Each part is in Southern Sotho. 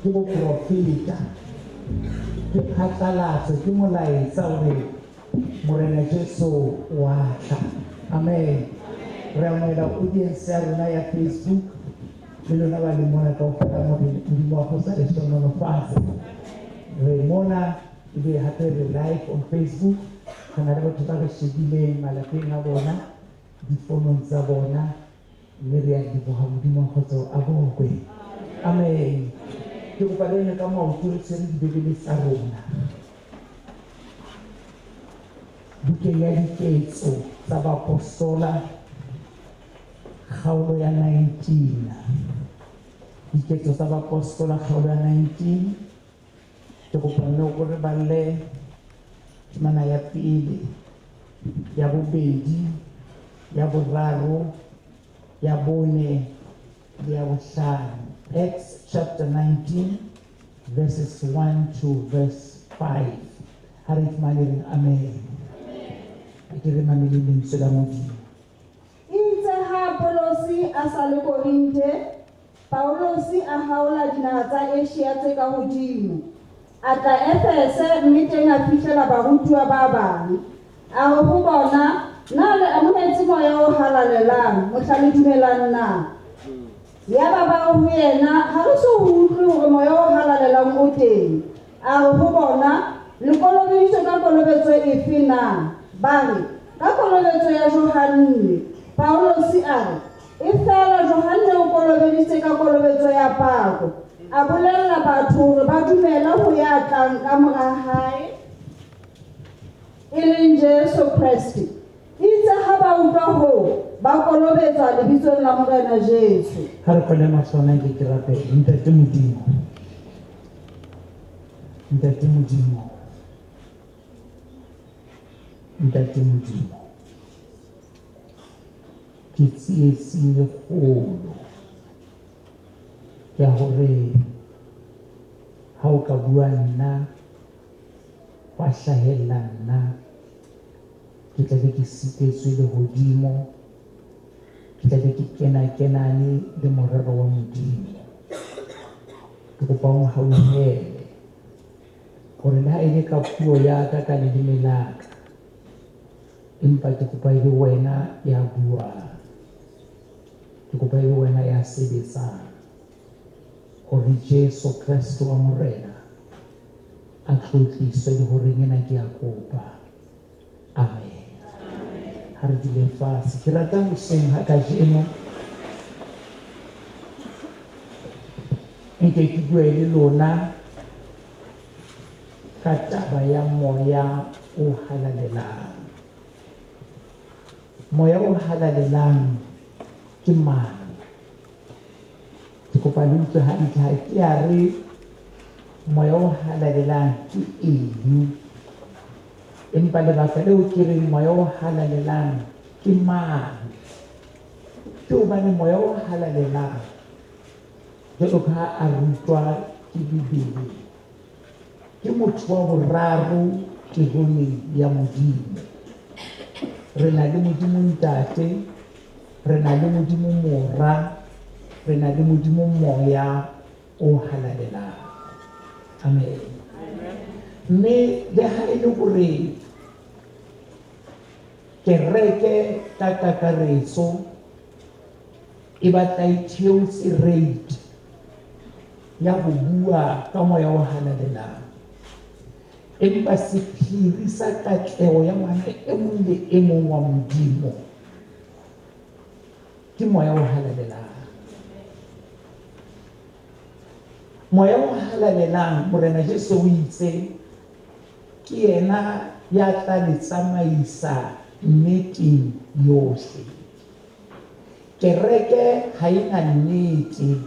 Ke boprofeta, ke phatlalatso, ke molaetsa hore Morena Jesu wa tla. Amen. Re amohela audience ya rona ya Facebook le lona ba leng mona kaofela Modimo wa kgotsa le hlohonolofatse. Re mona ebe hape re live on Facebook. Re na le batho ba re shebileng malapeng a bona, difonong tsa bona. Mme re a leboha Modimo wa kgotso a bokwe. Amen. Ke kopa re eme ka maoto re tshwere dibebele tsa rona. Bukeng ya Diketso tsa Baapostola kgaolo ya 19. Diketso tsa Baapostola kgaolo ya 19. Ke kopa mme o re balle temana ya pele, ya bobedi, ya boraro, ya bone le ya bohlano. Acts chapter 19 verses 1 to verse 5. Ha re fumane reng amen. A ke re mamele lentswe la Modimo. Eitse ha Apolosi a sa le Korinthe, Paulosi a haola dinaha tsa Asia tse ka hodimo. A tla Efese mme teng a fihlela barutuwa ba bang. A re ho bona, Na le amohetse Moya o Halalelang mohla le dumelang na? Yaba ba re ho yena, Ha re so ho utlwe hore Moya o Halalelang o teng. A re ho bona, Le kolobeditswe ka kolobetso efe na? Ba re, Ka kolobetso ya Johanne. Paulosi a re, Efela Johanne o kolobeditse ka kolobetso ya pako, a bolella batho hore ba dumele ho ya tlang ka mora hae, e leng Jesu Kreste. Eitse ha ba utlwa hoo, ba kolobetswa lebitsong la Morena Jesu. Ha re kwale mahlo ana nke ke rapele. Ntate Modimo, Ntate Modimo, Ntate Modimo, ke tsietsing e kgolo ya hore ha o ka bua nna hwa hlahella nna ke tla be ke sitetswe lehodimo ke tla be ke kena-kenane le morero wa Modimo. Ke kopa o nhauhele hore le ha e le ka puo ya ka ka leleme la ka empa ke kopa e be wena ya buang. Ke kopa e be wena ya sebetsang hore Jesu Kreste wa Morena a tlotliswe le horeng ena ke a kopa. Amen. Ha re dule fatshe. Ke rata hoseng ha kajeno nke ke bue le lona ka taba ya moya o halalelang. Moya o halalelang ke mang? Ke kopa le utlwe hantle ha ke a re moya o halalelang ke eng. Empa lebaka leo ke reng moya o halalelang ke mang? Ke hobane moya o halalelang jwalo ka ha a rutwa ke Bibele ke motho wa boraro teroneng ya Modimo. Re na le Modimo Ntate, re na le Modimo Mora, re na le Modimo Moya o Halalelang. Amen. Mme le ha e le hore kereke ka kakaretso e batla e theotse rate ya ho bua ka moya o halalelang, empa sephiri sa katleho ya ngwana e mong le e mong wa Modimo ke moya o halalelang. Moya o halalelang, Morena Jesu o itse ke yena ya tla le tsamaisa nneteng yohle. Kereke ha e na nnete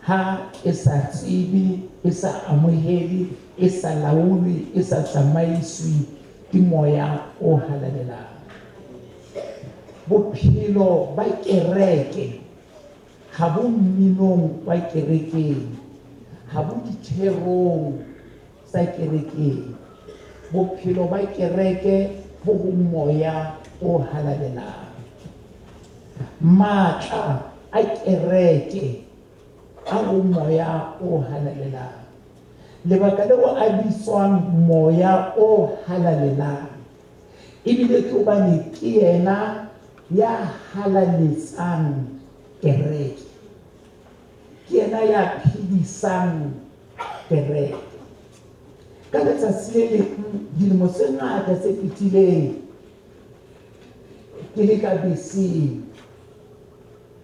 ha e sa tsebe, e sa amohele, e sa laolwe, e sa tsamaiswe ke moya o halalelang. Bophelo ba kereke ha bo mminong wa kerekeng, ha bo ditherong tsa kerekeng. Bophelo ba kereke bo ho moya o halalelang. Matla a kereke a ho moya o halalelang. Lebaka leo a bitswang moya o halalelang ebile ke hobane ke yena ya halaletsang kereke. Ke yena ya phedisang kereke. Ka letsatsi le leng dilemo tse ngata tse fetileng ke le ka beseng,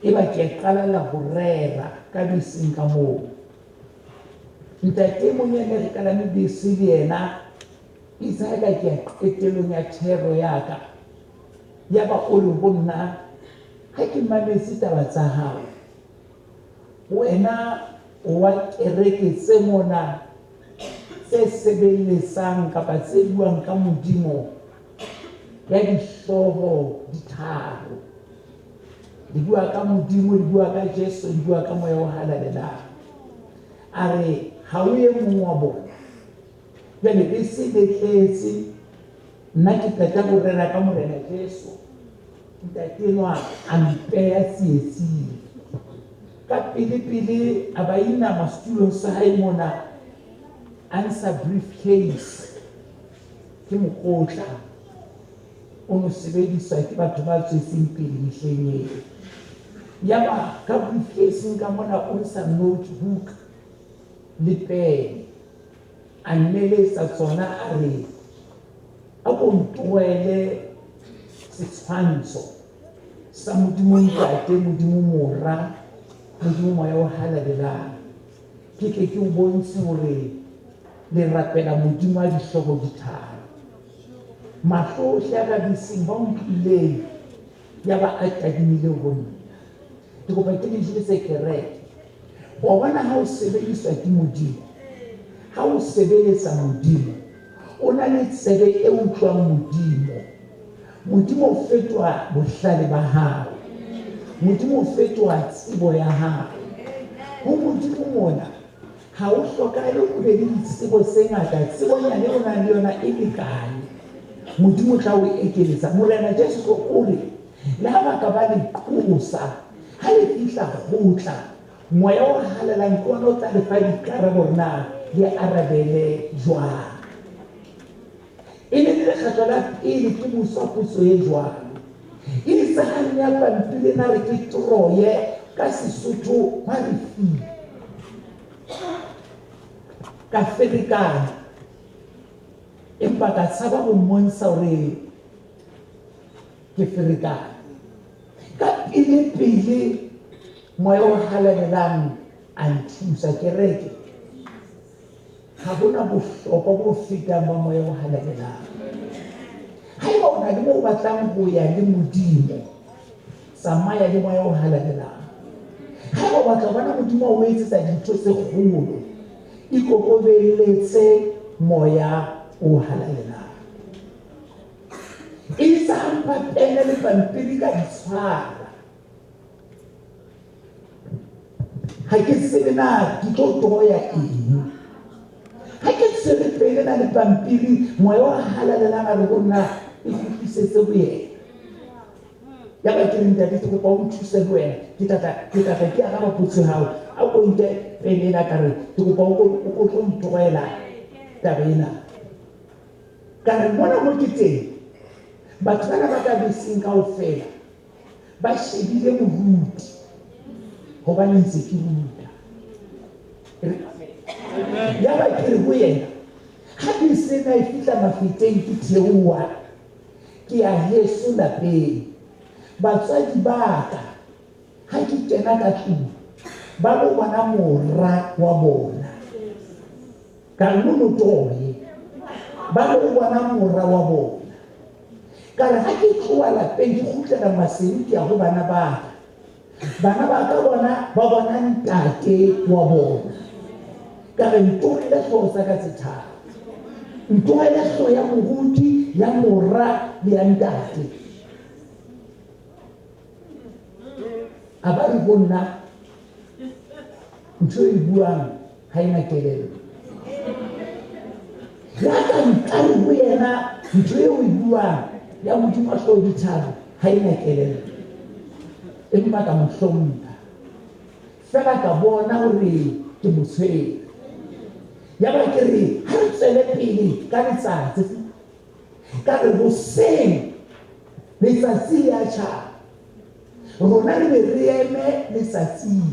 eba ke qalella ho rera ka beseng ka moo. Ntate e mong ya ne re kalame bese le yena, itse ha ka ke ya qetellong ya thero ya ka, yaba o re ho nna, ha ke mametse taba tsa hao, wena o wa kereke tse mona tse sebeletsang kapa tse buang ka Modimo ya dihlooho di tharo. Di bua ka Modimo, di bua ka Jesu, di bua ka Moya o Halalelang. A re ha o e mong wa bona. Jwale bese le tletse, nna ke qeta ho rera ka Morena Jesu. Ntate enwa a mpeya tsietsing. Ka pele-pele a ba inama setulong sa hae mona, a ntsha briefcase, ke mokotla o no sebediswa ke batho ba tswetseng pele mehleng eo. Yaba ka briefcase ka mona o ntsha notebook le pene, a nneletsa tsona a re a ko ntlohele setshwantsho sa Modimo Ntate, Modimo Mora, Modimo Moya o Halalelang. Ke tle ke o bontshe hore le rapela Modimo a dihlooho di tharo. Mahlo ohle a ka beseng ba utlwileng yaba a tadimile ho nna. Ke kopa ke le jwetse kereke, wa bona ha o sebediswa ke Modimo, ha o sebeletsa Modimo, o na le tsebe e utlwang Modimo. Modimo o fetoha bohlale ba hao. Modimo o fetoha tsebo ya hao. Ho Modimo mona ha o hlokahale o be le ditsebo tse ngata, tsebonyane o nang le yona e lekane. Modimo o tla o ekeletsa. Morena Jesu o re, le ha ba ka ba le qosa, ha le fihla kgotla, Moya o Halalelang ke ona o tla le fa dikarabo hore na le arabele jwang. E ne le lekgetlo la pele ke boswa potso e jwalo. E itse ha nne pampiri ena re ke troye ka Sesotho hwa re fi. Ka ferekana. Empa ka tshaba ho mmontsha hore ke ferekane. Ka pele pele Moya o Halalelang a nthusa kereke. Ha hona bohlokwa bo fetang ba Moya o Halalelang. Haeba o na le moo o batlang ho ya le Modimo, tsamaya le Moya o Halalelang. Haeba o batla ho bona Modimo a o etsetsa dintho tse kgolo, ikokobelletse Moya o Halalelang. Itse ha mpha pene le pampiri ka di tshwara. Ha ke tsebe na ke tlo toya eng. Ha ke tshwere pene na le pampiri, Moya o Halalelang a re ho nna e kgutlisetse ho yena. Yaba ke re ntate ke kopa o nthuse le wena, ke tla tla ke araba potso ya hao. A ko nke pene ena ka re ke kopa o ko tlo ntlohela taba ena. Ka re mona mo ke teng, batho bana ba ka beseng kaofela ba shebile moruti hobane ntse ke ruta. Yaba ke re ho yena, ha bese ena e fihla Mafeteng ke theoha, ke ya heso lapeng. Batswadi ba ka ha ke kena ka tlung ba lo bona mora wa bona. Ka re no toye, ba lo bona mora wa bona. Ka re ha ke tloha lapeng ke kgutlela Maseru ke ya ho bana ba ka. Bana ba ka bona ba bona ntate wa bona. Ka re ntohele hlooho tsa ka tse tharo. Ntohele hlooho ya moruti, ya mora le ya ntate. A ba re ho nna ntho e buang ha ena kelello. Ya ka nkare ho yena ntho eo e buang ya Modimo wa hlooho di tharo ha ena kelello. Empa ka mo hlompha. Feela ka bona hore ke mo tshwere. Yaba ke re, ha re tswele pele ka letsatsi. Ka re, hoseng letsatsi le a tjhaba. Rona re be re eme letsatsing.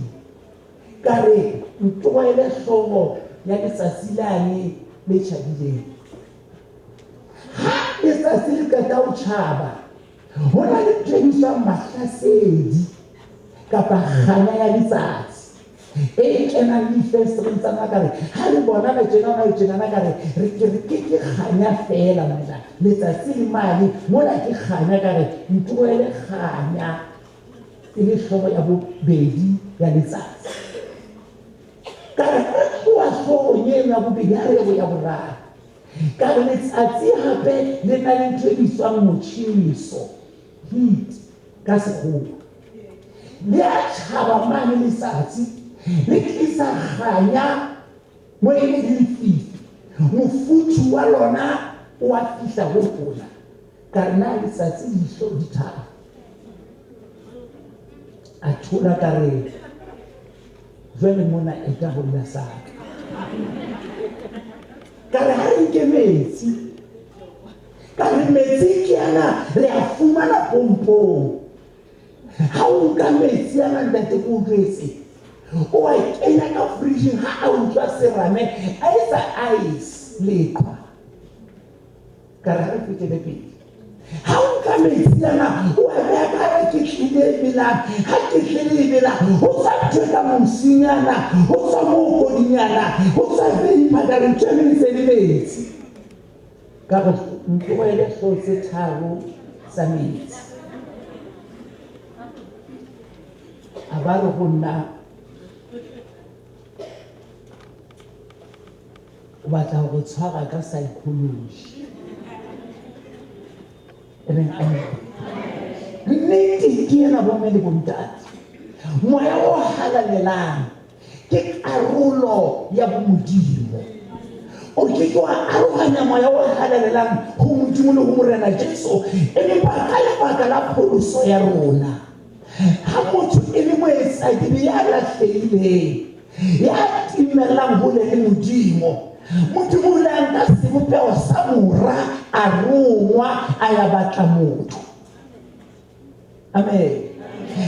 Ka re, Ntlohele hlooho ya letsatsi lane le tjhabileng. Ha letsatsi le qeta ho tjhaba, ho na le ntho e bitswang mahlasedi kapa kganya ya letsatsi e kenang le difensetereng tsa rona. Ka re, ha re bonana tjena hona le tjenana, ka re, re ke re ke ke kganya feela mona, letsatsi le mane, mona ke kganya. Ka re, ntlohele kganya e le hlooho ya bobedi ya letsatsi. Ka re, re tloha hloohong eno ya bobedi ha re ye ho ya boraro. Ka re letsatsi hape le na le ntho e bitswang motjheso, heat, ka sekgowa. Le a tjhaba mane letsatsi, le tlisa kganya mo e le lefifi. Mofuthu wa lona o a fihla ho rona. Ka re na letsatsi leihlo di tharo. A thola ka re jwale mona e ka ho nna sa ka. Ka re ha re nke metsi. Ka re metsi ke ana re a fumana pompong. Ha o nka metsi ana ntate ke o jwetse o a kenya ka fridging ha a utlwa serame a etsa ice leqhwa. Ka re ha re fetele pele. Ha o nka metsi ana o a beha ka hara ketlele e belang, ha ketlele e bela ho tswa ntho e ka mosinyana, ho tswa mookodinyana, ho tswa vapor, ka re ntho eno e ntse e le metsi. Ka re ntlohele hlooho tse tharo tsa metsi. A ba re ho nna O batla ho re tshwara ka psychology. E reng amen. Nnete ke ena bomme le bontate. Moya o halalelang ke karolo ya bomodimo. O ke ke wa arohanya moya o halalelang ho Modimo le ho Morena Jesu empa ka lebaka la pholoso ya rona. Ha motho e le moetsadibe ya lahlehileng, ya timelang hole le Modimo, Modimo o ile a nka sebopeho sa mora, a rongwa, a ya batla motho. Amen.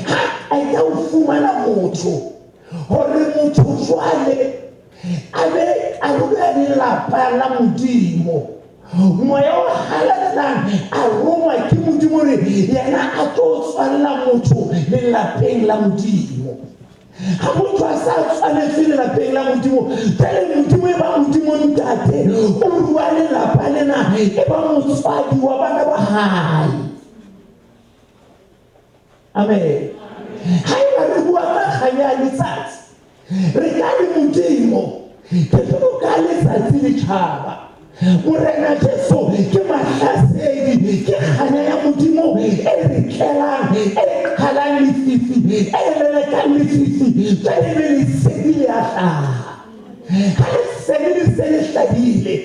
Ha qeta ho fumana motho, hore motho jwale a be karolo ya lelapa la Modimo. Moya o halalelang a rongwa ke Modimo hore yena a tlo tswalla motho lelapeng la Modimo. Ha motho a sa tswaletswe lelapeng la Modimo, jwale Modimo e ba Modimo Ntate, o rua lelapa lena, e ba motswadi wa bana ba hae. Amen. Haeba re bua ka kganya ya letsatsi, re ka re Modimo ke jwalo ka letsatsi le tjhaba. Morena Jesu ke mahlasedi, ke kganya ya Modimo e re tlelang, e qhalang lefifi, e lelekang lefifi, jwale ebe lesedi le a hlaha. Ha lesedi le se le hlahile,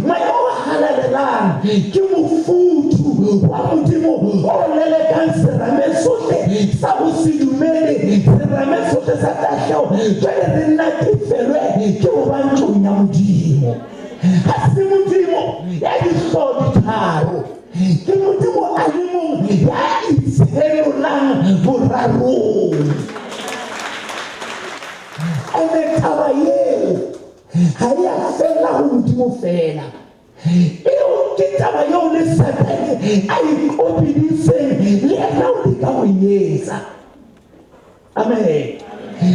Moya o Halalelang ke mofuthu wa Modimo o lelekang serame sohle sa ho se dumele, serame sohle sa tahleho. Jwale re natefelwe ke ho ba ntlong ya Modimo. Ha se Modimo ya dihlooho di tharo, ke Modimo a le mong ya itshenolang borarong. Ene taba eo ga e a fella go Modimo fela. Eo ke taba eo le Satane a ikopiditseng le yena o leka go e etsa. Amen.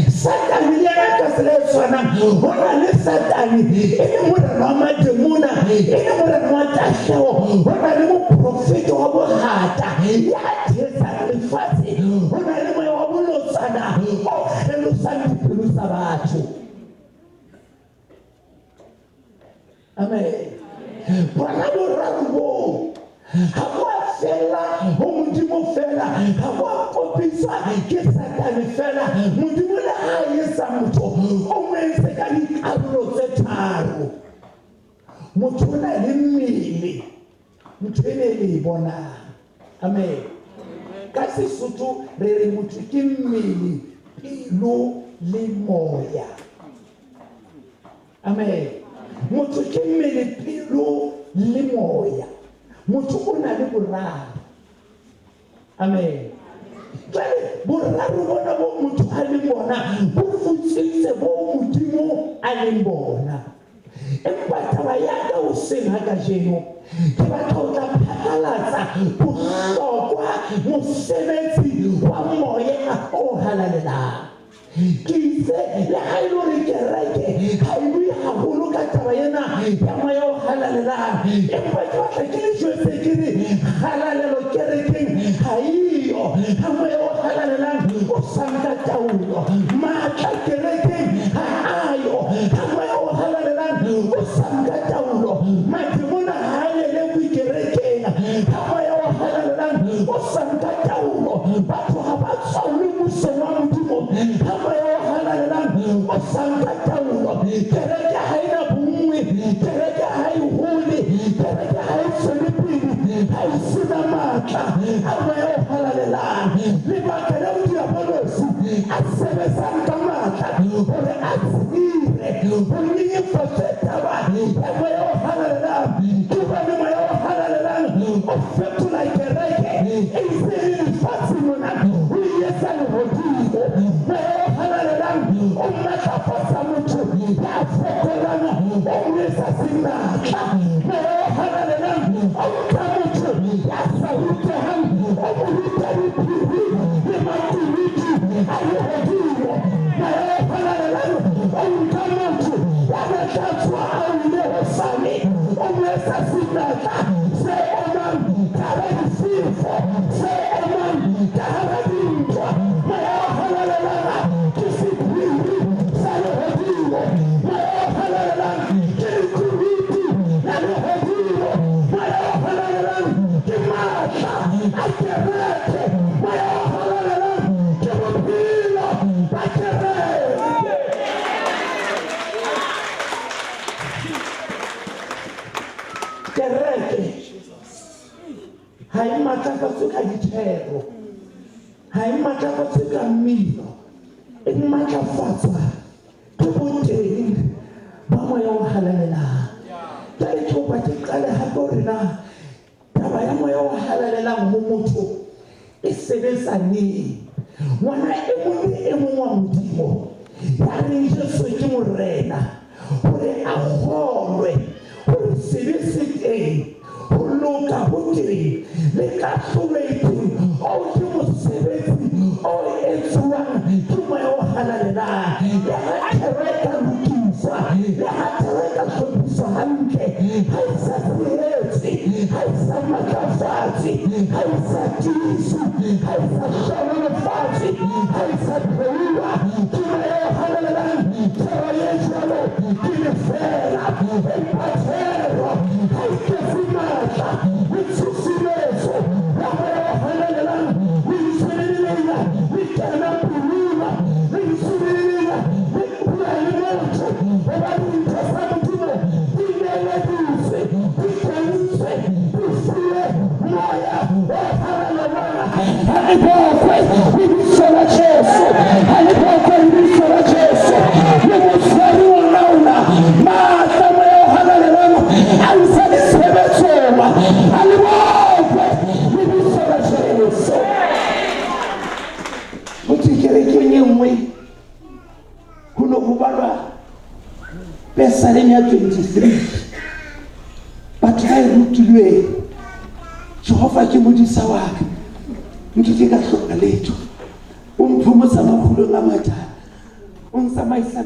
Satane le yena ka tsela e tshwanang, ho na le Satane e le morena wa mademona, e le morena wa tahleho, ho na le moprofeta wa bohata ya thetsang lefatshe, ho na le moya wa bolotsana o kgelosang dipelo tsa batho. Amen. Bona boraro boo ha bo a fella ho Modimo fela, ha bo a kopiswa ke Satane fela. Modimo le ha a etsa motho, o mo entse ka dikarolo tse tharo. Motho o na le mmele, ntho ena e le e bonang. Amen. Ka Sesotho re re motho ke mmele, pelo. le moya. Amen. Motho ke mmele, pelo le moya. Motho o na le boraro. Amen. Jwale boraro bona bo motho a leng bona bo futsitse bo Modimo a leng bona. Empa taba ya ka hoseng ha kajeno ke batla ho tla phatlalatsa bohlokwa mosebetsi wa moya o halalelang. Ke itse le ha e le hore kereke ha e bue haholo ka taba ena ya moya o halalelang, empa ke batla ke le jwetse ke re kgalalelo kerekeng ha eyo ha moya o halalelang o sa nka taolo. Matla kerekeng ha ayo ha moya o halalelang o sa nka taolo. Mademona ha a lelekwe kerekeng ha moya o halalelang o sa nka taolo. Batho ha ba tswallwe mmusong wa Modimo ha moya o halalelang o sa nka taolo. Kereke ha e na bonngwe, kereke ha e hole, kereke ha e tswele pele ha e se na matla a moya o halalelang. Lebaka leo Diabolosi a sebetsang ka matla hore a tsire ho nyenyefatse taba ya moya o halalelang ke hobane moya o halalelang o fetola kereke e ntse e le lefatsheng mona o e etsa lehodimo. Moya o halalelang o matlafatsa motho ya fokolang, o mo etsa senatla. Moya o halalelang o nka motho ya sa rutehang, o mo ruta diphiri le makunutu a lehodimo. Moya o halalelang o nka motho ya na tla tsoha a wile hosane, o mo etsa senatla se emang ka hara difefo, se emang ka hara dintwa. Moya o halalelang ke sephiri sa lehodimo. Moya o halalelang ke lekunutu la lehodimo. Moya o halalelang ke matla a kereke. Moya o halalelang ke bophelo ba kereke. Kereke ha e matlafatswe ka dithero, ha e matlafatswe ka mmino, e matlafatswa ke boteng ba moya o halalelang. Jwale ke kopa ke qale hape hore na taba ya moya o halalelang ho motho e sebetsa neng. Ngwana e mong le e mong wa Modimo ya reng Jesu ke Morena, hore a kgolwe hore sebe se teng, ho loka ho teng, le kahlolo e teng, oo ke mosebetsi o etsuwang ke moya o halalelang. Le ha thero e ka lokiswa, le ha thero e ka hlophiswa hantle, ha e sa tshehetse, ha e sa matlafatse, ha e sa tiiswe, ha e sa hlohonolofatswe, ha e sa pheuwa ke moya o halalelang, thero e jwalo ke lefeela. Empa thero ha e tletse matla le tshusumetso ya moya o halalelang, lentswe le lena le kena pelong, lentswe le lena le bua le motho, hobane dintho tsa Modimo di neeleditswe, di kentswe, di fuwe moya o halalelang. Ha le bokwe lebitso la Jesu, ha le bokwe lebitso la Jesu. Le motshwari o laola matla moya o halalelang a isa ditshebetsong. Ha le bokwe lebitso la Jesu. Ho thwe kerekeng e nngwe ho ne ho balwa Pesaleme ya 23. Batho ba e rutilweng, Jehova ke modisa wa ka, nke ke ka hloka letho. O mphomotsa makgulong a matala, o ntsamaisa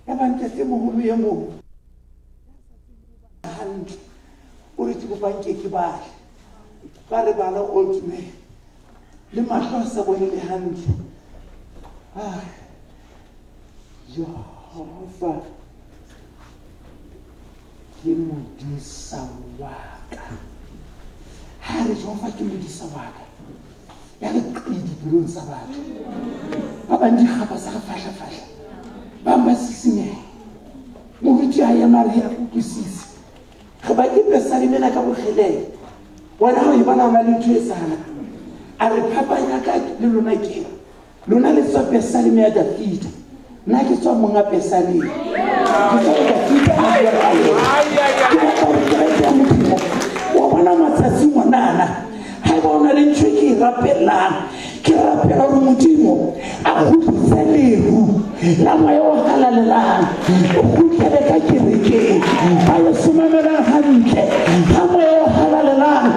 ya ba ntatemoholo e mong hantle o re ke kopa nke ke bale. Ba re bala old man le mahlo a sa bone le hantle. A re Jehova ke modisa wa ka. Ha re Jehova ke modisa wa ka, ya re qi dipelong tsa batho ba bang, dikgapa tsa re fahlafahla, ba bang ba sisinyeha. Moruti a ema re ya utlwisise re ba ke pesaleme ena ka bokgelele. Wena ha o e bona ho na le ntho e etsahalang. A re phapang ya ka le lona ke eng? Lona le tswa pesaleme ya Dafida, nna ke tswa monga pesaleme. Ke tswa ho Dafida a bua ka yena. Ke batla hore kereke ya Modimo, wa bona matsatsing onana, haeba o na le ntho e ke e rapellang, ke rapela hore Modimo a kgutlise leru la moya o halalelang o kgutlele ka kerekeng. Ba yeso mamelang hantle, ha moya o halalelang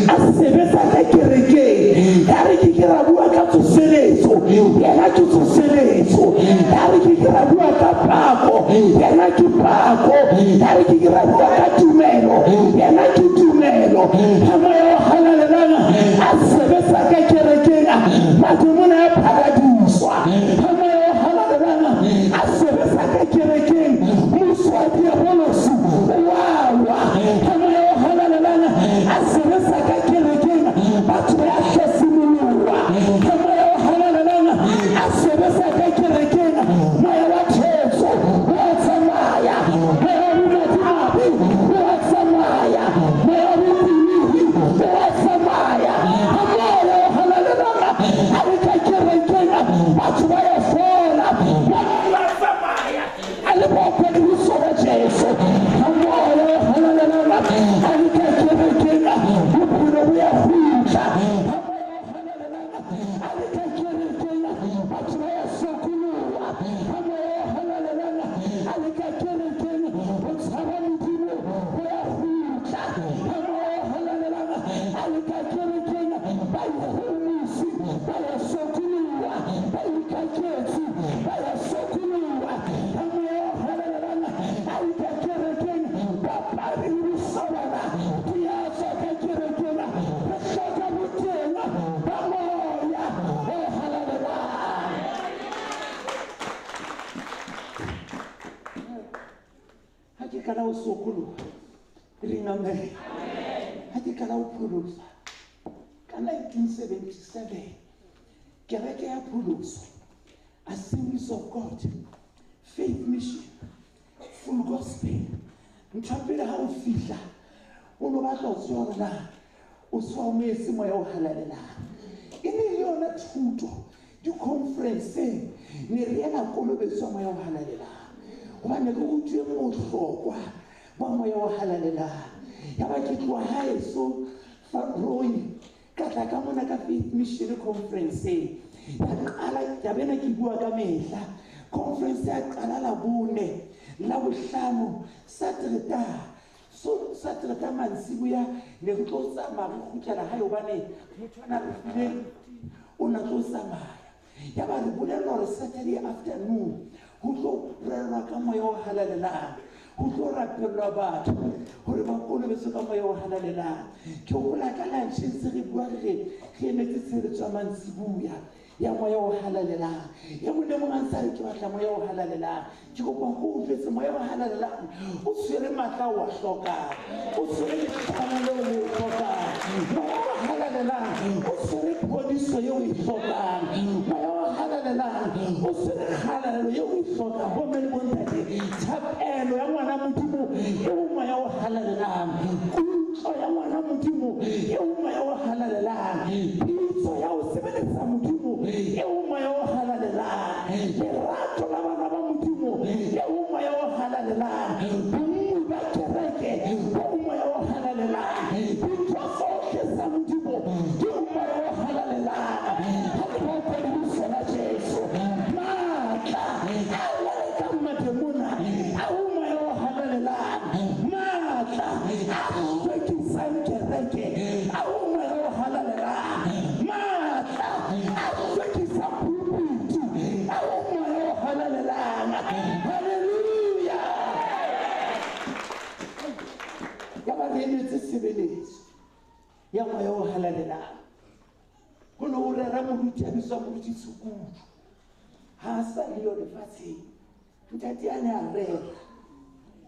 a sebetsa ka kerekeng, ya re ke ke ra bua ka tsoseletso, yena ke tsoseletso. Ya re ke ke ra bua ka pako, yena ke pako. Ya re ke ke ra bua ka tumelo, yena ke tumelo. Ha moya o halalelang a sebetsa ka kerekeng, bademona ya phakadiswa. Ha moya o halalelang a sebetsa ka kerekeng, muso wa diabolosi wa wa. Ha moya o halalelang a sebetsa ka kerekeng, batho ba hlasimoloha. Ha moya o halalelang a sebetsa ka kerekeng, moya wa thetso wa tsamaya, moya wa bomadimabe wa tsamaya, moya wa bopelehi wa tsamaya. Ha moya o halalelang a le ka kerekeng, batho ba ya fola, ba tsamaya. A le bokwe lebitso la Jesu. Ha moya o halalelang a le ka kerekeng, bophelo bo ya kgutla. Ha moya o halalelang a le ka kerekeng, batho ba ya sokoloha. Ha moya o halalelang a le ka kerekeng, ho tshaba Modimo ho ya kgutla. Ha moya o halalelang a le ka kerekeng, baikgohomosi ba ya sokoloha, baikaketsi ba ya sokoloha. Ha moya o halalelang a le ka kerekeng, papadi le bosobana di ya tswa ka kerekeng. Re hloka boteng ba moya o halalelang. Ha ke qala ho sokoloha, reng amen. Ha ke qala ho pholoswa ka 1977, kereke ya pholoso, Assemblies of God, Faith Mission, Full Gospel. Ntho ya pele ha o fihla, o no batla ho tseba hore na o so amohetse moya o halalelang. E ne e le yona thuto di-conference-eng, ne re ela kolobetso ya moya o halalelang, hobane re rutuwe bohlokwa ba moya o halalelang. Yaba ke tloha haeso Roy, ka tla ka mona ka Faith Mission conference-eng. Ya qala taba ena ke bua ka mehla. Conference ya qala Labone, Labohlano, Sateretaha. So Sateretaha mantsiboya ne re tlo tsamaya re kgutlela hae hobane motho ana re file o na tlo tsamaya. Yaba re bolellwa hore Saturday afternoon ho tlo rerwa ka moya o halalelang, ho tlo rapellwa batho hore ba kolobetswe ka moya o halalelang. Ke hopola ka lunch ntse re bua re re re emetse tshebeletso ya mantsibuya ya moya o halalelang. E mong le mong a ntse a re ke batla moya o halalelang. Ke kopa ko o jwetse moya o halalelang o tshwere matla o a hlokang, o tshwere lehlohonolo leo o le hlokang. Moya o halalelang o tshwere phodiso eo o e hlokang. Moya o halalelang o tshwere kgalalelo eo o e hlokang. Bomme le bontate, thapelo ya ngwana Modimo eo moya o halalelang, kutlo ya ngwana Modimo eo moya o halalelang, pitso ya ho sebeletsa Modimo eo moya o halalelang, lerato la bana ba Modimo eo moya o halalelang, bonngwe ba kereke bo moya o halalelang, dintho tsohle tsa Modimo ke moya o halalelang. Ha le bokwe lebitso la Jesu, matla a lelekang mademona a ho moya o halalelang, matla a hlwekisang kereke a ho moya o halalelang, matla a hlwekisang pulpiti a ho moya o halalelang. Haleluya! Ya ba re emetse tshebeletso ya moya o halalelang. Ho ne ho rera moruti a bitswa Moruti Tshukudu. Ha a sa le yo lefatsheng. Ntate a ne a rera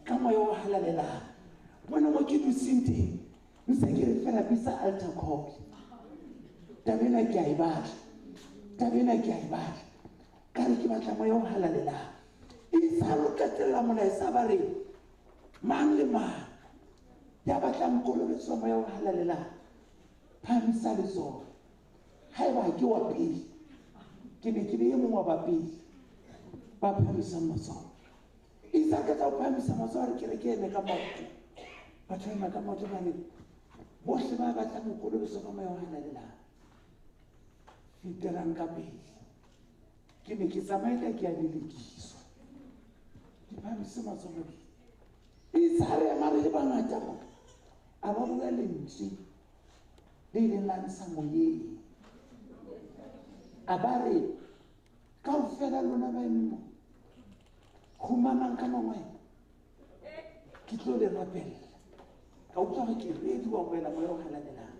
ka moya o halalelang. Mona mo ke dutseng teng, ntse ke re fela bitsa altar call. Taba ena ke a e batla. Taba ena ke a e batla. Ka re ke batla moya o halalelang. Itse ha lo qetella molaetsa ba re mang le mang ya batlang kolobetso ya moya o halalelang. Phahamisa letsoho. Haeba ha ke wa pele, ke ne ke le e mong wa ba pele ba phahamisang matsoho. Itse ha ke tla o phahamisa matsoho a re kereke eme ka maoto. Batho ba ema ka maoto ba re bohle ba batlang ho kolobetswa ka moya o halalelang fetelang ka pele. Ke ne ke tsamaela ke a lelekiswa. Ke phahamise matsoho mabedi. Itse ha re ema re le bangata mo, a ba bua lentswe le ileng la ntsha moyeng. A ba re, kaofela lona ba emeng mo, kgumamang ka mangwele, ke tlo le rapella. Ka utlwa gore ke ready wa amohela moya o halalelang.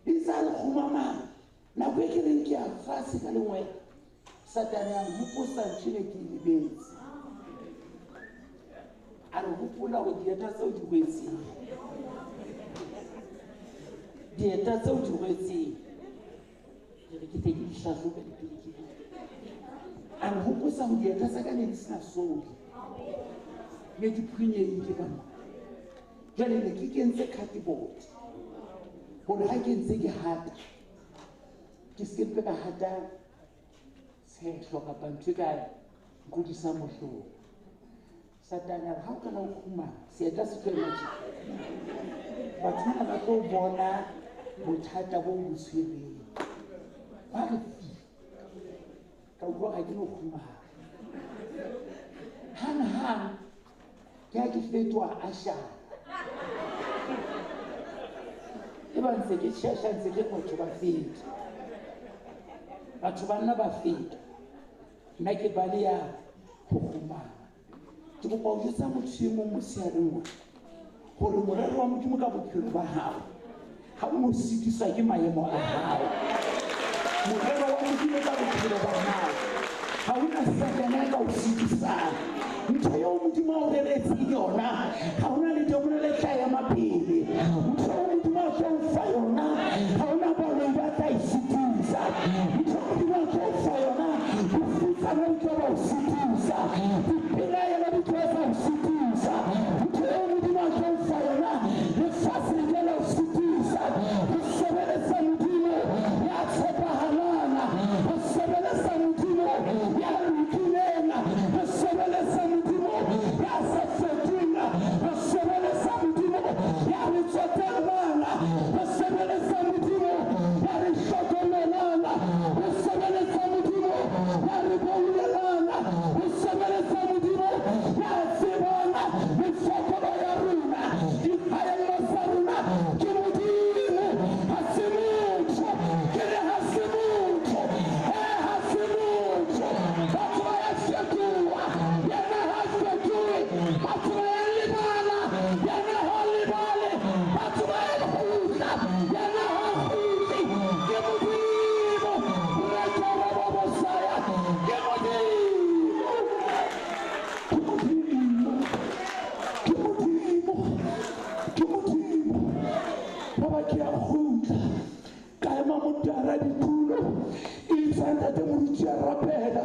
Itse a re kgumamang, nako e ke reng ke ya fatshe ka lengwele, Satane a nhopotsa ntho e ne ke e lebetse. A re hopola gore dieta tseo di rwetseng, dieta tseo di rwetseng, ke re ke tle ke di hlahlobe le pele ke di. A re hopotsa gore dieta tsa ka ne di sena sole, ne di phunyehile ka mona. Jwale ne ke kentse cardboard gore ha ke ntse ke hata, ke se ke mpe ka hata tshehlo kapa ntho e ka nkutlwisang bohloko. Satane a re ha o qala o kgumama, seeta se tlo ema tje. Batho bana ba tlo bona bothata bo bo tshwereng. Ba re fi. Ka utlwa ga ke no kgumama. Hang hang ke ha ke fetoha ashara. E ba ntse ke shesha ntse ke batho ba feta. Batho ba nna ba feta. Nna ke baleya go kgumama. Ke kopa ho jwetsa motho e mong motshehareng ona gore morero wa Modimo ka bophelo ba hao ha o no sitiswa ke maemo a hao. Morero wa Modimo ka bophelo ba hao ha hona Satane a ka o sitisang. Ntho eo Modimo a o reretseng yona ha hona ledemona le tla ema pele. Ntho eo Modimo a tlo o fa yona ha hona baloi ba tla e sitisa. Ntho eo Modimo a tlo o fa yona bofutsana bo tlo ba o sitisa. Dipelaelo di tlo tsa o sitisa. Ntho eo Modimo a tlo o fa yona lefatshe le tlo la o sitisa. Ho sebeletsa Modimo ya tshepahalang, ho sebeletsa Modimo ya lokileng, ho sebeletsa Modimo ya sa fetoheng, ho sebeletsa Modimo ya re tsotellang, ho sebeletsa Modimo ya re hlokomelang, ho sebeletsa Modimo ya re boulelang, ho sebeletsa Modimo ya tsebang mefokolo ya rona, dikgaello tsa rona. Ke Modimo, ha se motho. Ke re ha se motho, ha se motho. Batho ba ya fetoha, yena ha fetohe. Batho ba ya lebala, yena ha lebale. Batho ba ya kgutla, yena ha kgutle. Ke Modimo, Retorobobosaya. Ke Modimo, ke Modimo, ke Modimo, ke Modimo. Ba ba ke a kgutla, ka ema motara ditulo. Itse ha ntate moruti a rapela,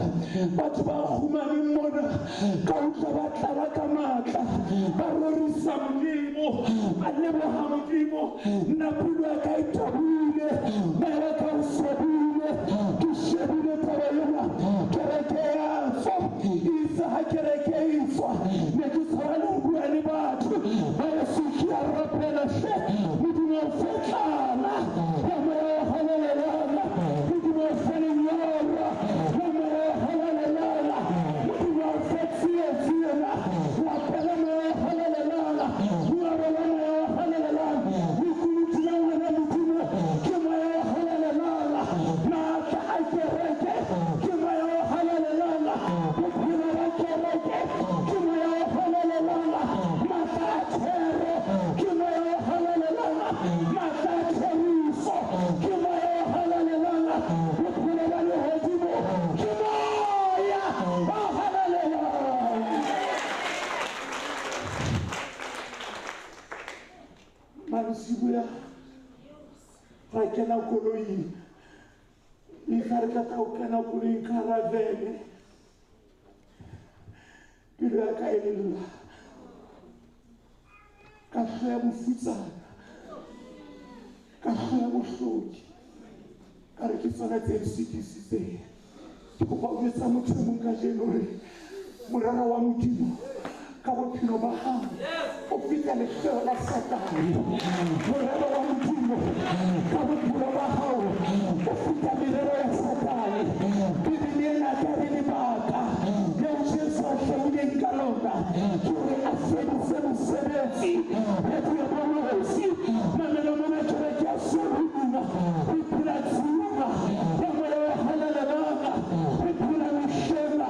batho ba kgumameng mona ka utlwa ba tlala ka matla, ba rorisa Modimo, ba leboha Modimo. Nna pelo ya ka e thabile, moya wa ka o swabile. Ke shebile taba ena, kereke ya tswa. Itse ha kereke e tswa, ne ke tshaba le ho bua le batho. Ba yeso ke a rapela hle, Modimo o fe tlala ya moya o halalelang, Modimo o fe lenyora la moya o halalelang, Modimo o fe tsietsi ena. Rapela moya o halalelang, lenyora la moya o halalelang. Lekunutu la ngwana Modimo ke moya o halalelang. Matla a kereke ke moya o halalelang. Bophelo ba kereke ke moya o halalelang. Matla a thero ke moya o halalelang. Matla a thoriso ke moya o halalelang. Bophelo ba lehodimo ke moya o halalelang. Mantsiboya ra kena koloing. Itse ha re tla ho kena koloing caravene, pelo ya ka e lla, ka hloya bofutsana, ka Mahlo ya bohlodi. Ka re ke tsona tse nsitisitseng. Ke kopa ho jwetsa motho e mong kajeno hore morero wa Modimo ka bophelo ba hao o feta lehloyo la Satane. Morero wa Modimo ka bophelo ba hao o feta merero ya Satane. Bibele ena ka re lebaka leo Jesu a hlahileng ka lona ke hore a fedise mosebetsi ya diabolosi. Mamela mona kereke ya Soruna, re phela tsima ya moya o halalelang, re phela mehleng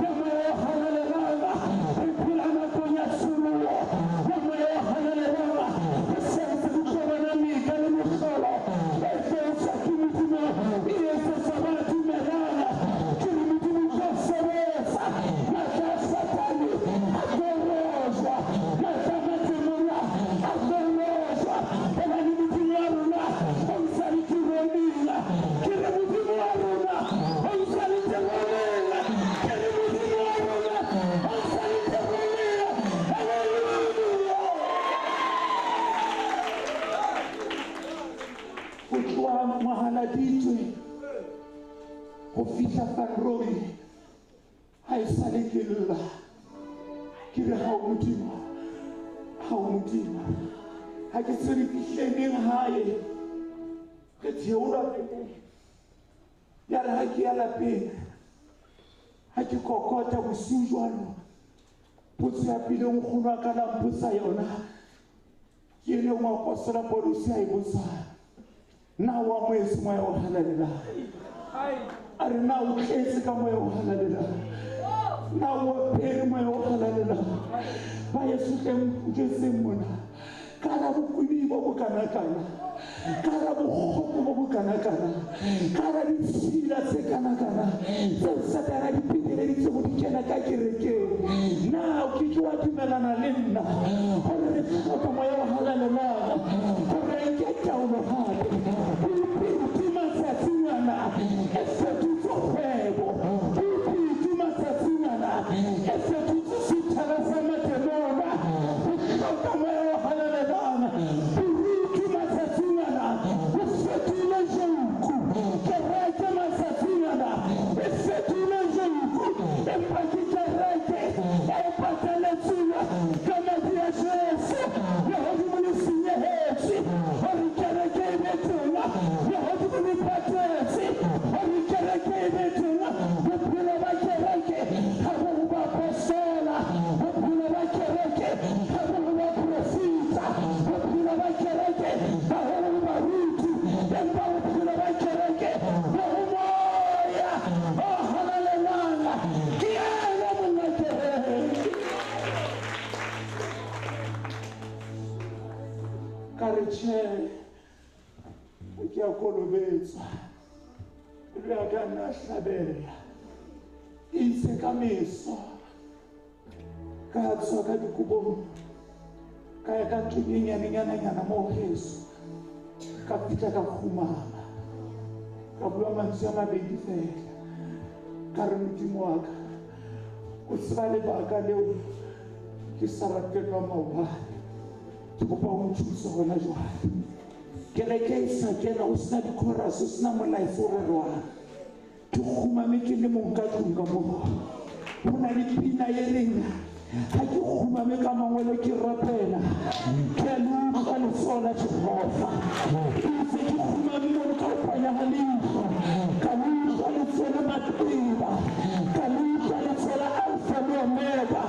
ya moya o halalelang, re phela nakong ya tsholoho ya moya o halalelang. Re sentse re tlo bona meka le mehlolo e tlo etswa ke Modimo, e etsetswa ba dumelang. Ke re Modimo o tlo sebetsa, matla a Satane a tlo rojwa, matla a matemona a tlo rojwa, hobane Modimo wa rona o ntse a le teroneng. Ke re Modimo wa rona o ntse a le teroneng. Ke re Modimo wa rona o ntse a le teroneng. Haleluya! Ho tloha Mohaladitwe ho fihla Van Rooi, ha e sale ke lla, ke re hao Modimo, hao Modimo, ha ke tsebe fihle neng hae. Re theolwa pele, ya re ha ke ya lapeng, ha ke kokota bosiu jwalo, potso ya pele nkgono wa ka la mpotsa yona ke e leng moapostola Paulus a e botsang, na o amohetse moya o halalelang? A re na o tletse ka moya o halalelang? Na o apere moya o halalelang? Ba yeso tleng njwetseng mona, ka ra bokwebi bo bokanakana, ka ra bokgopo bo bokanakana, ka ra ditshila tse kanakana tseo Satane a di peteleditse go di kena ka kerekeng. Na o ke ke wa dumelana le nna gore re tlhoka moya o halalelang gore re nke taolo gape? Pulpiti matsatsing ana e fetotse kgwebo. Pulpiti matsatsing ana e fetotse sethala sa matemona. Re hloka moya o halalelang. Boruti matsatsing ana bo fetohile jouku. Kereke matsatsing ana e fetohile jouku, empa ke kereke e pataletsweng ka madi a Jesu. Lehodimo le senyehetswe hore kereke e be teng. Lehodimo le patetse hore kereke e be teng. Bophelo ba kereke ha bo ho baapostola, bophelo ba kereke ha bo ho baprofeta, bophelo ba kereke ha ho ho baruti, empa bophelo ba kereke bo ho moya o halalelang. Ke yena monga kereke. Ka re tjhe, ke a kolobetswa. Pelo ya ka nna hlabela. Itse ka meso ka tswa ka dikobong, ka ya ka ntlong e nyanenyananyana moo heso, ka fihla ka kgumama, ka bua mantswe a mabedi fela, ka re Modimo wa ka, o tseba lebaka leo ke sa ratelwa maobane, ke kopa o nthuse hona jwale. Kereke e sa kena, o sena di-chorus, o sena molaetsa o rerwang. Ke kgumame ke le mong ka tlung ka moo. Ho na le pina e reng ha ke kgumame ka mangolo ke rapela, ke a le utlwa letsoho la Jehova. Itse ke kgumame mono ka ho panya ha leihlo, ka le utlwa letsoho le maqeba, ka le utlwa letsoho la Alfa le Omega,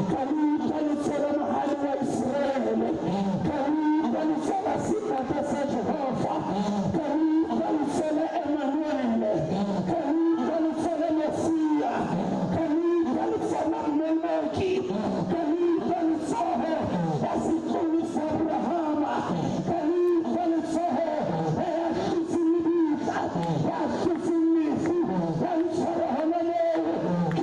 ka le utlwa letsoho la mohale wa Iseraele, ka le utlwa letsoho la seatla sa Jehova, ka le utlwa letsoho la Emanuele, ka le utlwa letsoho la Mesia, ka le utlwa letsoho la Moloki, ka le utlwa letsoho la setloholo sa Abrahama, ka le utlwa letsoho la ya hlotseng lebitla, ya hlotseng lefu, ya ntshwara hona moo.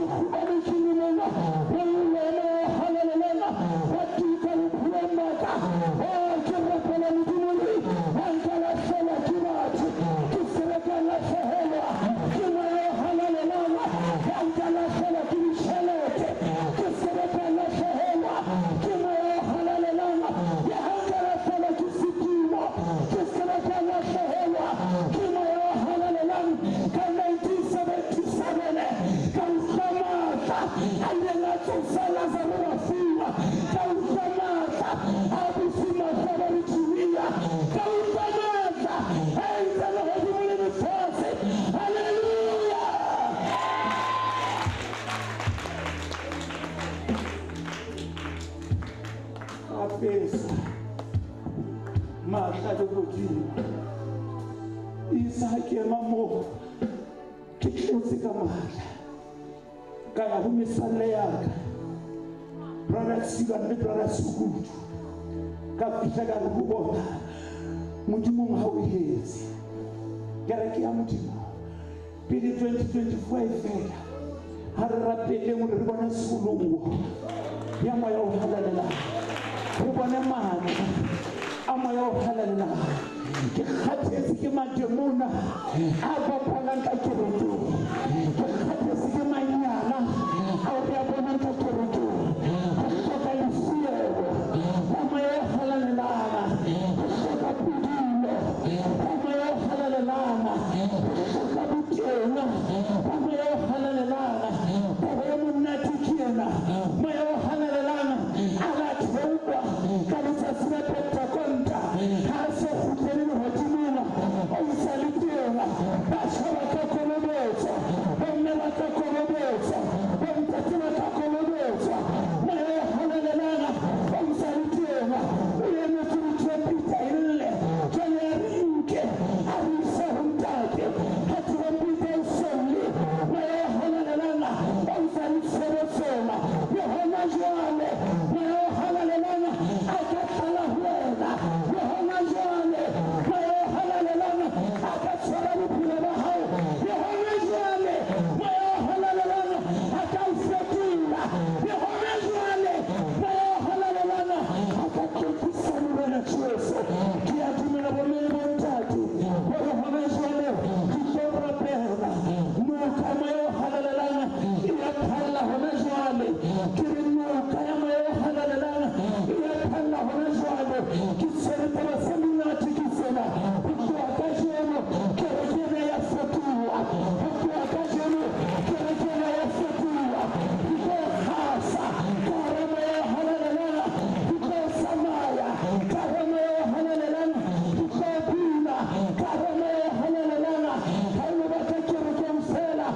Abusi Mashaba le Tšhiwia. Ka utlwa matla a entse lehodimo le lefatshe. Haleluya! Apesa matla lehodimo. Isa ha ke ema moo ke tletse ka matla. Ka ya ho metswalle ya ka, Brother Siban le Brother Sukudu. Ka fihla ka re ho bona, Modimong ha o hetse. Kereke ya Modimo, pele 2024 e fela, ha re rapeleng hore re bone tsholoho ya moya o halalelang, re bone matla a moya o halalelang. Ke kgathetse ke mademona a bapalang ka kerekeng, ke kgathetse ke manyala ao re a bonang ka kerekeng. Re hloka lefielo la moya o halalelang, re hloka pudulo ya moya o halalelang, re hloka boteng ba moya o halalelang. Taba e monate ke ena, moya o halalelang a la theoha ka letsatsi la Pentakonta, ha a so kgutlele lehodimong, o ntsa le teng. Batjha ba tla kolobetswa, bomme ba tla kolobetswa, bontate ba tla kolobetswa. Moya o halalelang o ntsa le teng, o emetse hore trompeta e lle. Jwale a re nke a re ise ho Ntate. Ha trompeta e so lle, moya o halalelang o ntsa le tshebetsong. Le hona jwale moya o halalelang a ka tlala ho wena. Le hona jwale moya o halalelang a ka tshwara bophelo ba hao. Le hona jwale moya o halalelang a ka o fetola. Le hona jwale moya o halalelang a ka tlotlisa Morena Jesu. Ke a dumela bomme le bontate hore hona jwale re tlo rapela. Noka ya moya o halalelang e a phalla hona jwale. Ke re noka ya moya o halalelang e a phalla hona jwale. Ke tshwere taba tse monate ke tsena. Ho tloha kajeno kereke ena ya fetoha. Ho tloha kajeno kereke ena ya fetoha. Re tlo kgasa ka hara moya o halalelang. Re tlo tsamaya ka hara moya o halalelang. Re tlo bina ka hara moya o halalelang. Ha o no batla kerekeng feela,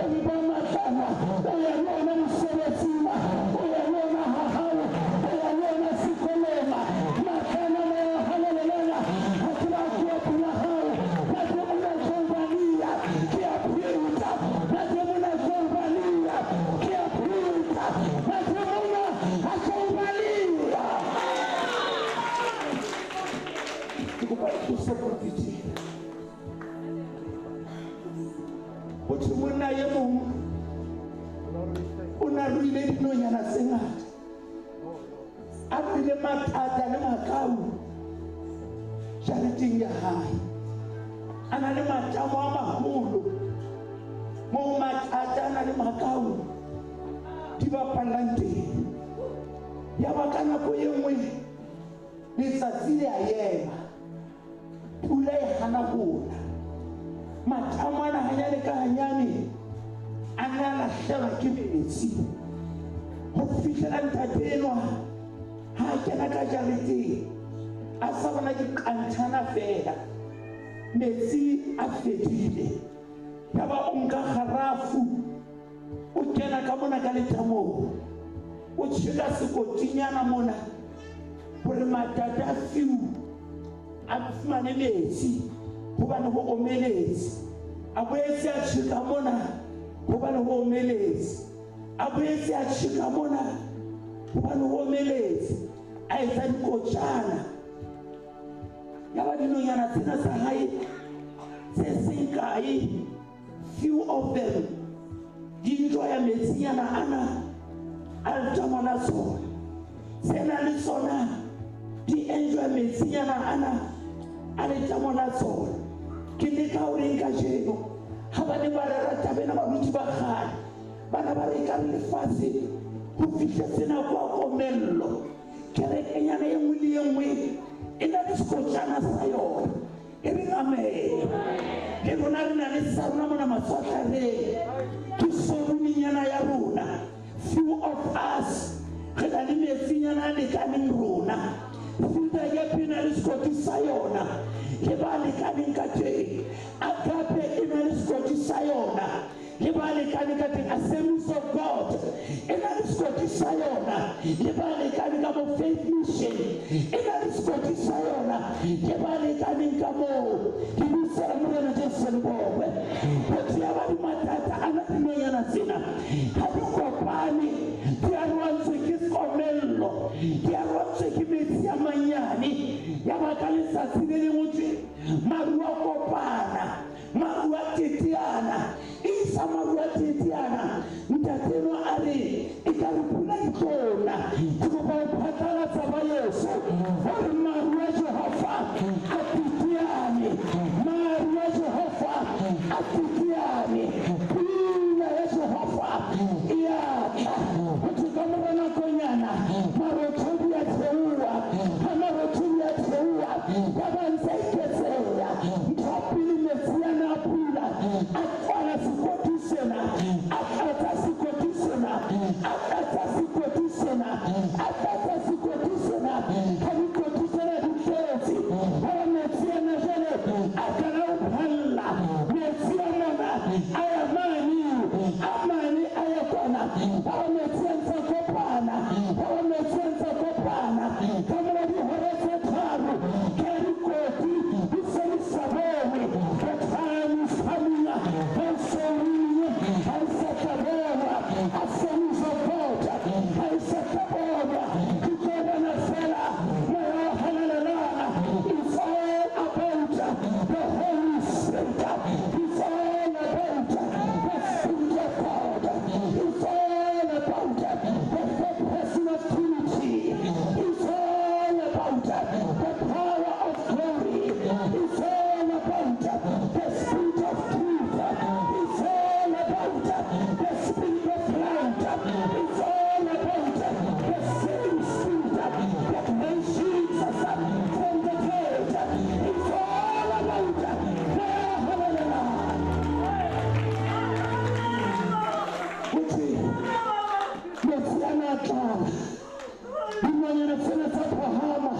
empa matlana o ya le ona mosebetsing, o ya le ona ha hao, o ya le ona sekolong. Matlana moya o halalelang ha ke ba tloha pela hao. Mademona tlo baleha, ke a pheta. Mademona tlo baleha, ke a pheta. Mademona a tlo baleha. Ke kopa le tlose pulpiting. Ho thwe monna e mong o na ruile dinonyana tse ngata, a ruile mathata le makau jareteng ya hae, a na le matamo a maholo moo mathata a na le makau di bapallang teng. Ya ba ka nako e nngwe letsatsi le a ema, pula e hana ho na. Matamo ana hanyane ka hanyane a nna a lahlelwa ke metsi ho fihlela ntate enwa ha a kena ka jareteng a sa bona diqanthana feela, metsi a fedile. Yaba o nka kgarafu o kena ka mona ka letamong, o tjheka sekotinyana mona hore matata a fiu a fumane metsi hobane ho omeletse. A boetse a tjheka mona hobane ho omeletse. A boetse a tjheka mona hobane ho omeletse. A etsa dikotjana. Yaba dinonyana tsena tsa hae tse seng kae, few of them, di enjoya metsinyana ana a letamo la tsona. Tsena le tsona di enjoya metsinyana ana a letamo la tsona. Ke leka ho reng kajeno ha ba ne ba rera taba ena baruti ba kgale, ba ne ba re ekare lefatshe ho fihletse nako ya komello. Kerekenyana e nngwe le e nngwe e na le sekotjana sa yona. E reng amen. Le rona re na le sa rona mona Matswatlareng. Ke soruminyana ya rona. Few of us re na le metsinyana a lekaneng rona. sekoti sa yona le ba lekaneng ka teng. Agape e na le sekoti sa yona le ba lekane ka teng. Assemblies of God e na le sekoti sa yona le ba lekane ka mo. Faith Mission e na le sekoti sa yona le ba lekaneng ka moo. Lebitso la Morena Jesu le bokwe. Go tšea ba dimatata ana dinonyana tsena ga di kopane, di arohantswe ke komello, di arohantswe ke metsi a mannyane. Ya ba ka letsatsi le lengwe tse maru a kopana, maru a teteana, isa maru a teteana. Ntateno a re e ka re pula e tlona. Ke kopa ho phatlalatsa ba yeso gore maru a Jehova a teteane, maru a Jehova a teteane, pula ya Jehova e a tla. Ho thwe ka mora nakonyana marothodi a theoha. Ha marothodi a theoha, ya ba ntse a eketseha. Ntho ya pele, metsi ana a pula a tswala sekoti sena, a tlatsa sekoti sena, a tlatsa sekoti sena, a tlatsa sekoti sena. Ha dikoti tsena di tletse, hore metsi ana jwale a kana ho phalla, metsi a mona a ya mane, a mane a ya kwana. Hore metsi a ntse kopana, hore metsi a ntse kopana, ka mora dihora tse 3 ke dikoti di se di sa bonwe. The time is coming, ha e ha e sa tla bonwa. Assemblies of God ha e sa tla bonwa, ke tlo bona fela moya o halalelang. It's all about the Holy Spirit. It's all about the Spirit of God. It's all about the third person of Trinity. It's all about the power of glory. It's all about the Spirit of truth. It's all about the Spirit of light. It's all about the same Spirit that raised Jesus from the dead. It's all about the hallelujah. Uthi metsi ana a tlala, dinonyana tsena tsa phahama.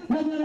Nonyana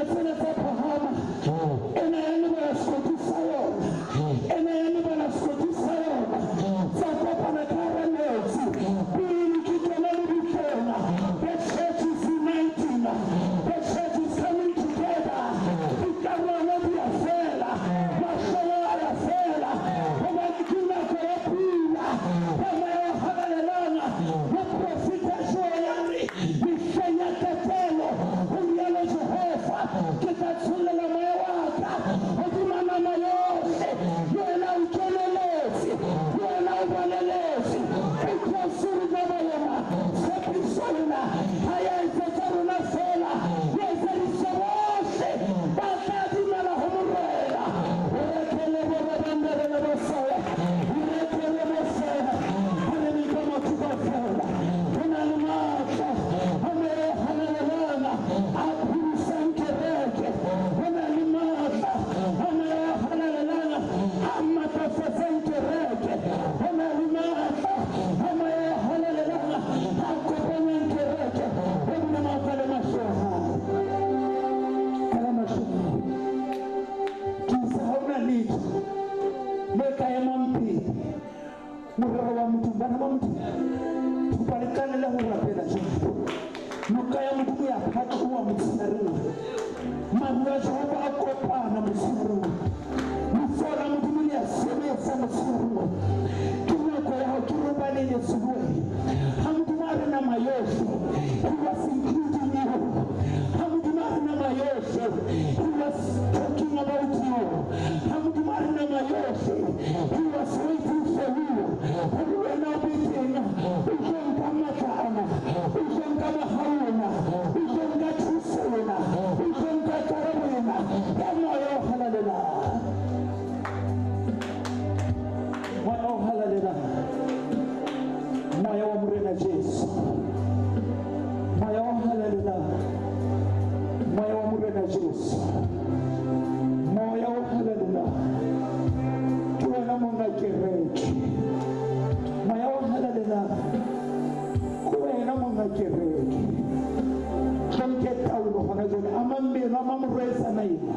eno, ama morwetsana enwa,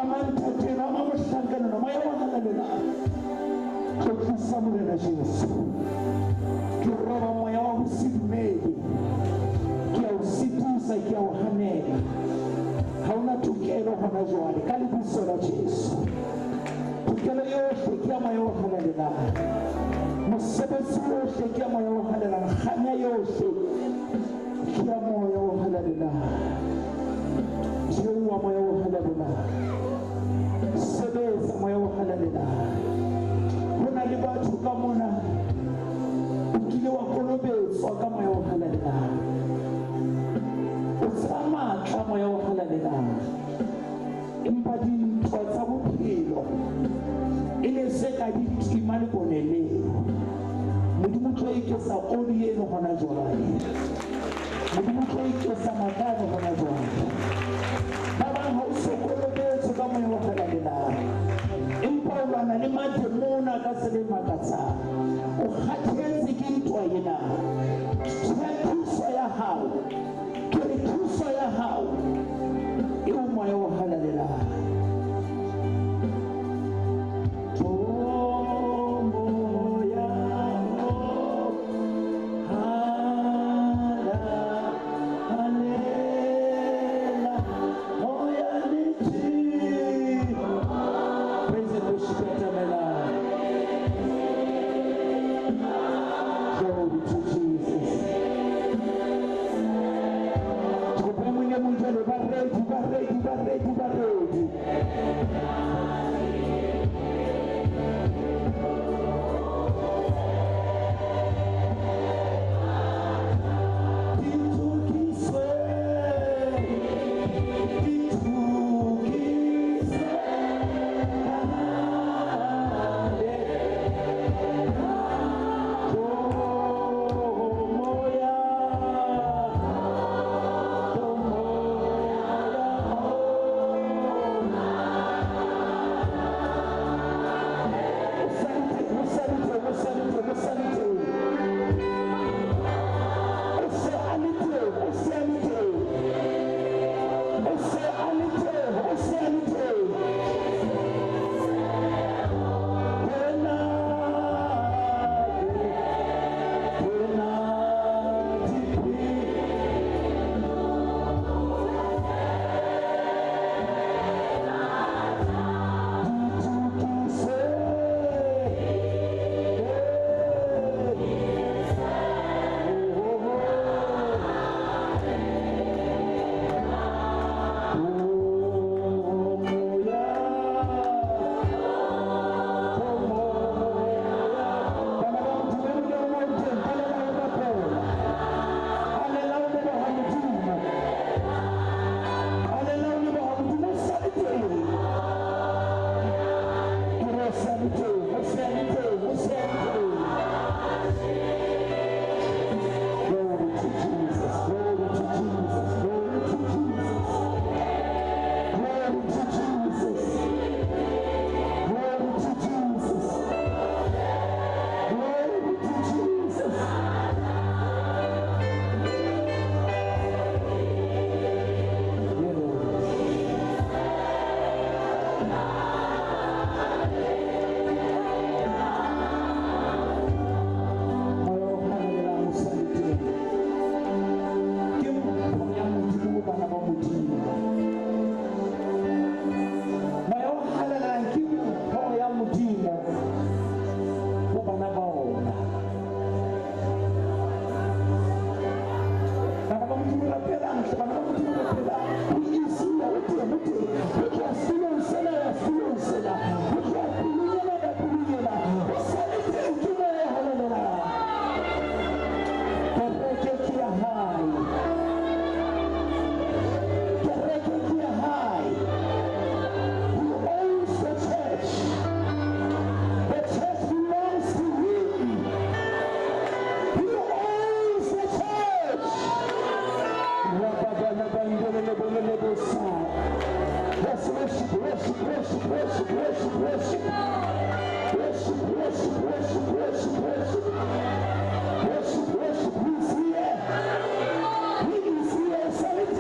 ama ntate enwa, ama mohlankana enwa, Moya o Halalelang. Tlotlisa Morena Jesu. Ke roba moya wa ho se dumele. Ke a o sitisa, ke a o hanela. Ha o na tokelo hona jwale ka lebitso la Jesu. Tokelo yohle ke ya Moya o Halalelang. Mosebetsi ohle ke ya Moya o Halalelang. Kganya yohle ke ya Moya o Halalelang. Theoha Moya o Halalelang. Sebetsa Moya o Halalelang. Ho na le batho ka mona o kile wa kolobetswa ka Moya o Halalelang. O tseba matla Moya o Halalelang. Empa dintwa tsa bophelo e ne se ka di tima lebone leo. Modimo o tlo eketsa oli eno hona jwale. Modimo o tlo eketsa matla ano hona jwale. Ba bang ha o so kolobetswe ka Moya o Halalelang, empa o lwana le mademona ka tsela e makatsang. O kgathetse ke ntwa ena. Tjhe, thuso ya hao, ke re thuso ya hao e ho Moya o Halalelang. Oh, Moya o Halalela, Moya nnete. Praise and worship Atamelang. Glory to Jesus. Ke kopa e mong le mong jwale ba ready, ba ready, ba ready, ba ready. Di tukiswe, di tukiswe kgale. Oh, Moya, oh, Moya, oh. O salute, o salute, o salute, o salute. O se a le teng, o se a le teng. O se a le teng, o se a le teng. Tena, tena, tipi. Di tukise. Oh, oh, oh. Oh, Moya, oh, Moya. Bana ba Modimo, e mong le mong o teng, qalela ho rapela. Qalela ho leboha Modimo. Qalela ho leboha Modimo, o sa le teng. Ke re o sa le teng, o sa le teng, o sa le teng. Glory to Jesus, glory to Jesus, glory to Jesus. Glory to Jesus. Glory to Jesus. Glory to Jesus. Yes. Moya o Halalelang o sa le teng. Ke mpho ya Modimo ho bana ba Modimo. Moya o Halalelang ke mpho ya Modimo ho bana ba ona. Bana ba Modimo rapelang hle, bana ba Modimo rapelang. Ho isiwa, ho teng, ho teng. Ho tloha setulong sena ya setulong sena. Ho tloha pelong ena ya pelong ena. O sa le teng ke Moya o Halalelang. Kereke ke ya hae. Kereke ke ya hae. He owns the church. The church belongs to him. He owns the church. Let's worship, worship, worship, worship, worship, worship. Worship, worship, worship, worship, worship. Worship, worship. He's here. He is here. Salute.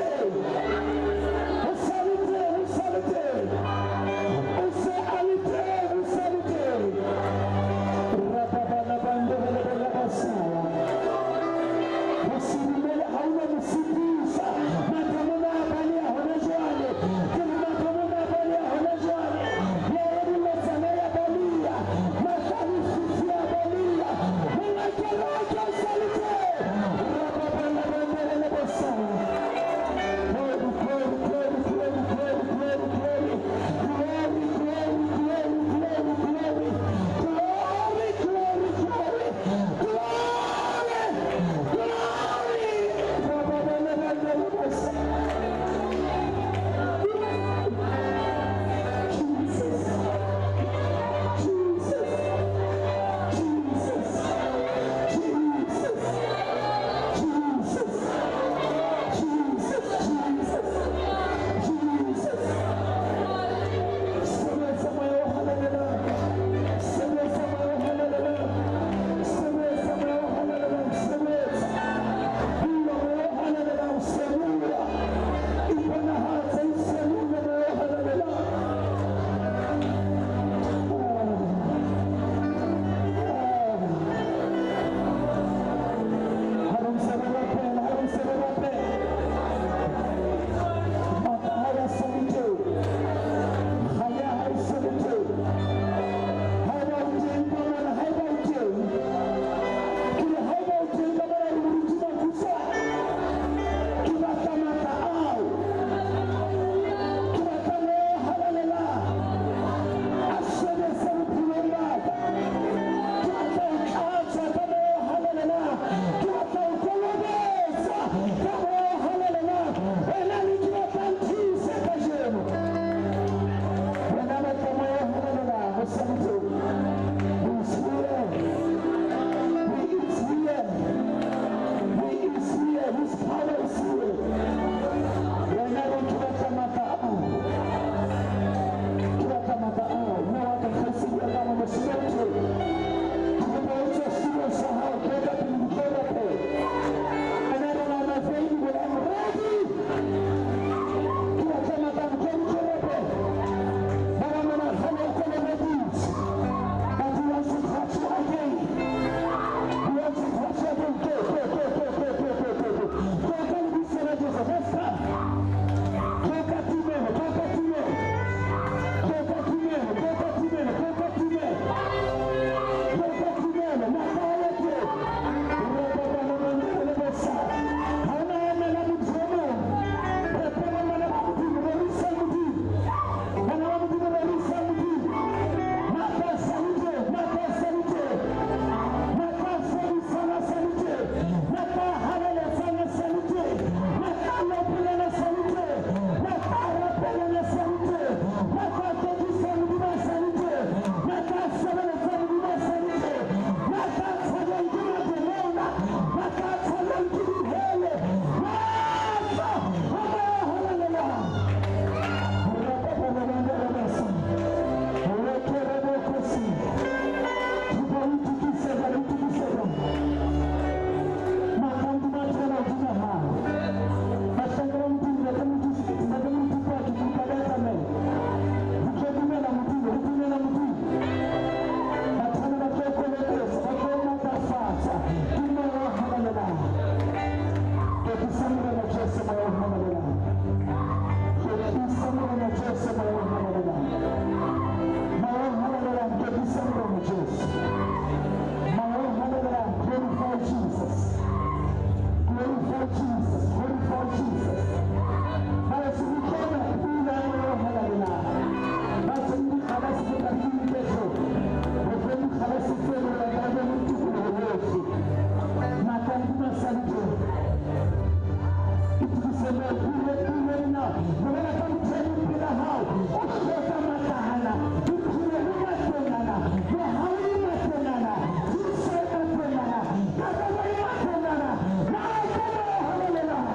Bolela ka ntho e leng pela hao. O hloka matlahana, bophelo bo matlongana, mohau e matlongana, thuso e matlongana, karabo e matlongana. Matla moya o halalelang.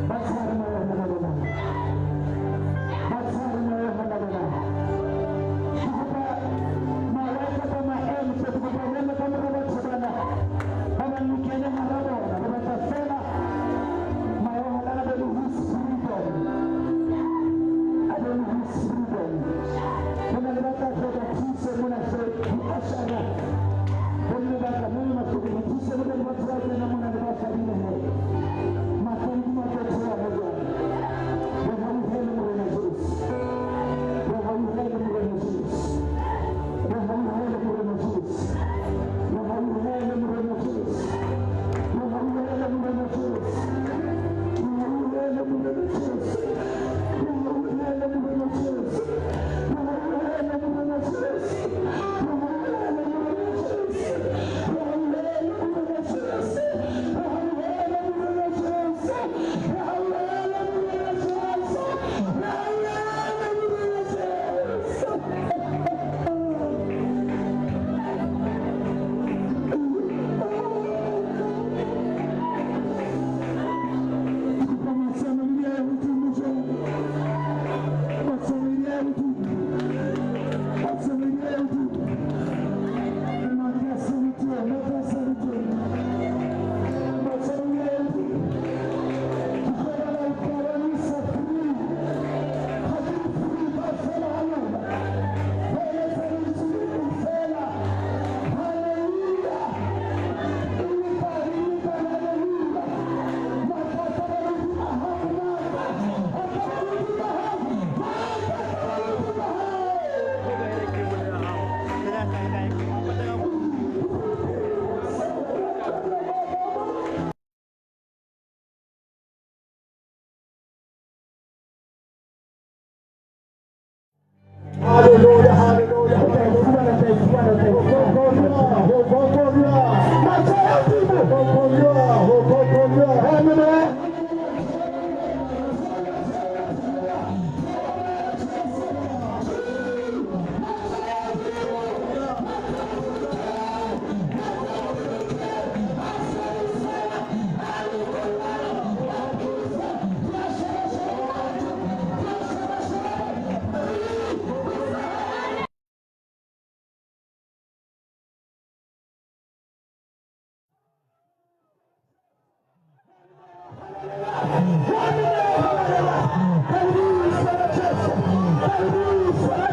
Ba tshware moya o halalelang. Ba tshware moya o halalelang. Ke kopa mawa kapa maemo hle, ke kopa le eme ka mora batho bana ba bang le kene hara bona. Re batla feela moya o halala a be le his freedom. A be le his freedom. Ho na le ba tla hloka thuso mona hle, di-ushera. Bomme ba tla mme mahloko le thuso le be le batho ba kena mona le ba fadile he. Mahlo a Modimo a tlo theoha he jwale. Re hauhele Morena Jesu. Re hauhele Morena Jesu. Re hauhele Morena Jesu. Re hauhele Morena Jesu. Re hauhele Morena Jesu. Re hauhele Morena Jesu. Re hauhele Morena Jesu. Re hauhele Morena Jesu. Re hauhele Morena Jesu. Re hauhele Morena Jesu. Re hauhele Morena Jesu. Re hauhele Morena Jesu. Re hauhele Morena Jesu. Kopa matsoho a hodimo jwale. Matsoho a hodimo. Matsoho a hodimo. Matla a sebetsoa, matla a sebetsoa. Matsoho a hodimo. Ke tlo bala o karamisa free. Ha ke le free kaofela ha lona. Ba etsa lentswe le leng feela. Hallelujah. E lekane, e lekane, hallelujah. Matla a tla ba hodima hao, matla. A tla ba hodima hao, matla a tla ba hodima hao. Hallelujah, hallelujah. O tla e fumana, o tla e fumana, o tla e fumana. Ho bokonywa. Matla a Modimo. Ho bokonywa, ho bokonywa. Amen. Karibisha Jesu. Karibisha.